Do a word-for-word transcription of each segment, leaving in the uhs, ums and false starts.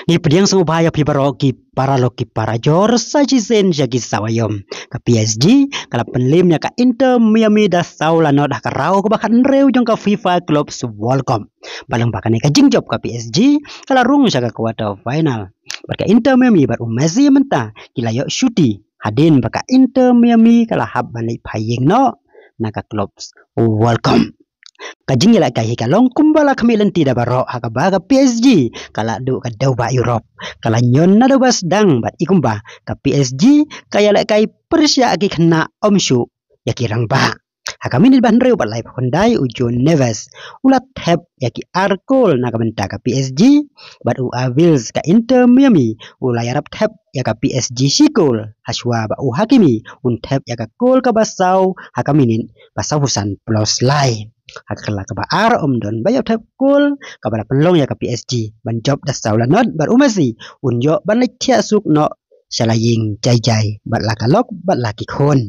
Ngi pdiang sngewbha ïa phi baroh ki paralok ki parajor sa shisien sha ki saw aïom. Ka P S G ka la pynliem ïa ka Inter Miami da saw la not ha ka round kaba khathynriew jong ka FIFA Clubs World Cup. Bad lyngba kane ka jingjop ka P S G ka la rung sha ka quarter final. Bad ka Inter Miami bad u Messi mynta ki la ïoh shuti hadien ba ka Inter Miami ka la hap ban leit phai ïing noh na ka Clubs World Cup. Ka jingïalehkai hi ka long kumba la khmih lynti da baroh ha kaba ka P S G ka la duh ka dewbah Europe. Ka la ñion naduh ba sdang bad i kumba ka P S G ka ïalehkai pyrshah ki khynnah ym shuh ïa ki rangbah. Ha ka minit ba hynriew bad laiphew khyndai u João Neves u la thep ïa ki ar kol na ka bynta ka P S G bad u Alves ka Inter Miami u la ïarap thep ïa ka P S G shi kol hashwa ba u Hakimi un thep ïa ka kol kaba saw ha ka minit ba sawphew san plus lai. Ha ka kala kaba ar ym don ba ïoh thep kol kaba la pynlong ïa ka P S G ban jop da saw la not bad u Messi un ïoh ban leit thiah suk noh sha la ïing jai jai bad la ka lok bad la ki khun.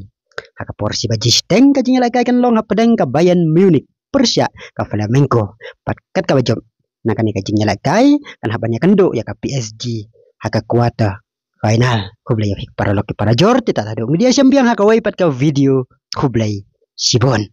Ha ka por shi baje shiteng ka jingïalehkai kan long hapdeng ka Bayern Munich pyrshah ka Flamengo. Bad kat kaba jop na kane ka jingïalehkai kan hap ban ïakynduh ïa ka P S G ha ka quarter final. Khublei ïa phi paralok ki parajor, te ta haduh ngi ïa shim biang ha kawei pat ka video. Khublei shibun.